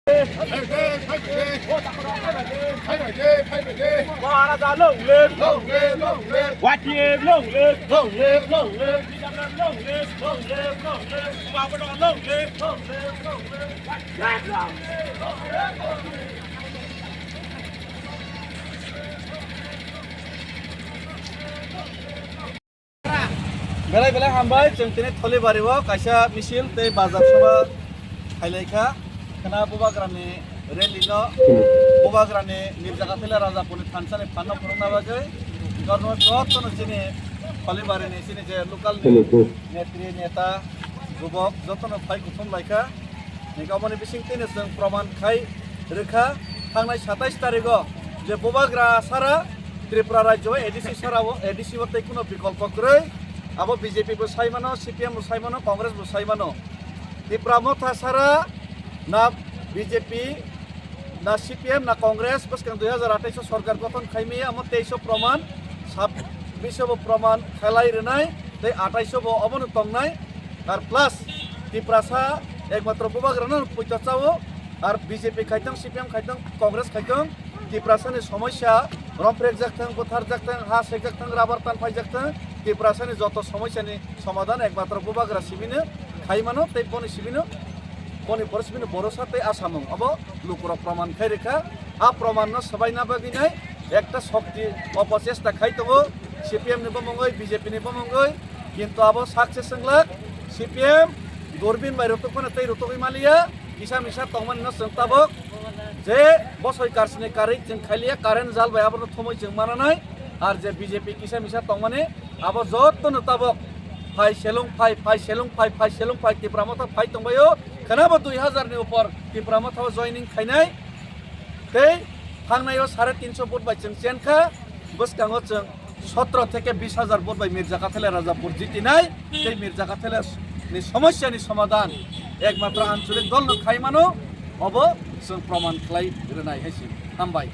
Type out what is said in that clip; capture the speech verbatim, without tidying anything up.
Maharaja long live! Long live, long live! Y T F long live! Long live, long live! P W long live! Long live, long live! Maharaja long live! Long live, long live! Belai belai hambai, chwng tini Tholibari o kaisa misil tei bazar sabha khailai kha. Khwna Bubagrani rally no, Bubagrani Mirza Kathila Rajapurni thansa ni phan no phunukna bagwi, jotono chini Tholibari ni chini je local ni netri, neta, jubok jotono phai kuthum lai kha. Ni kamoni bising tini chwng proman khai rwkha, thangnai satais tarigo je Bubagra sara Tripura rajyo A D C sara o, A D C o tei kuno bikolpo kwrwi. Abo B J P bo sai mano, C P M bo sai mano, Congress bo sai mano. Tipra Motha sara na B J P na C P M na Congress bwskang dui hazar athais o sorkar gothon khaimaya, amo teis o proman, sabbish o bo proman khalai rwnai, tei athais o bo obono tongnai. Ar plus Tiprasa ekmatro Bubagrano puito chao, ar B J P khaitong, C P M khaitong, Congress khaitong, Tiprasani somosya romphrekjak thang, butharjak thang, ha sekjak thang, rabar tan phaijak thang, Tiprasani joto somosyani somadhan ekmatro Bubagra sibino khai mano, tei boni sibino, boni pore sibino borosa tei asamung abo lukurok proman khai rikha. A promanno swbaina bagwi nai ekta shokti opocesta khai tongo, C P M ni bumungwi, B J P ni bumungwi, kintu abo success wnglak. C P M durbin bai rwtwk phano tei rwtwgwi maliya, kisa misa tongmani no chwng tabuk je bosoi karsini karwi chwng khailiya, current jal bai abono thumwi chwng mananai, ar je B J P kisa misa tongmani abo jotono tabuk phai selung phai, phai selung phai, phai selung phai Tipra Motha phai tongbaio. Khwnabo dui hazar ni upor Tipra Motha o joining khainai. Tei thangnai o sare tinso vote bai chwng chen kha, bwskango chwng sotro theke bis hazar vote bai Mirza Kathila Rajapur jitinai, tei Mirza Kathila ni somosya ni somadhan ekmatro ancholik dol no khai mano, obo chwng proman khlai rwnai hai se. Hambai.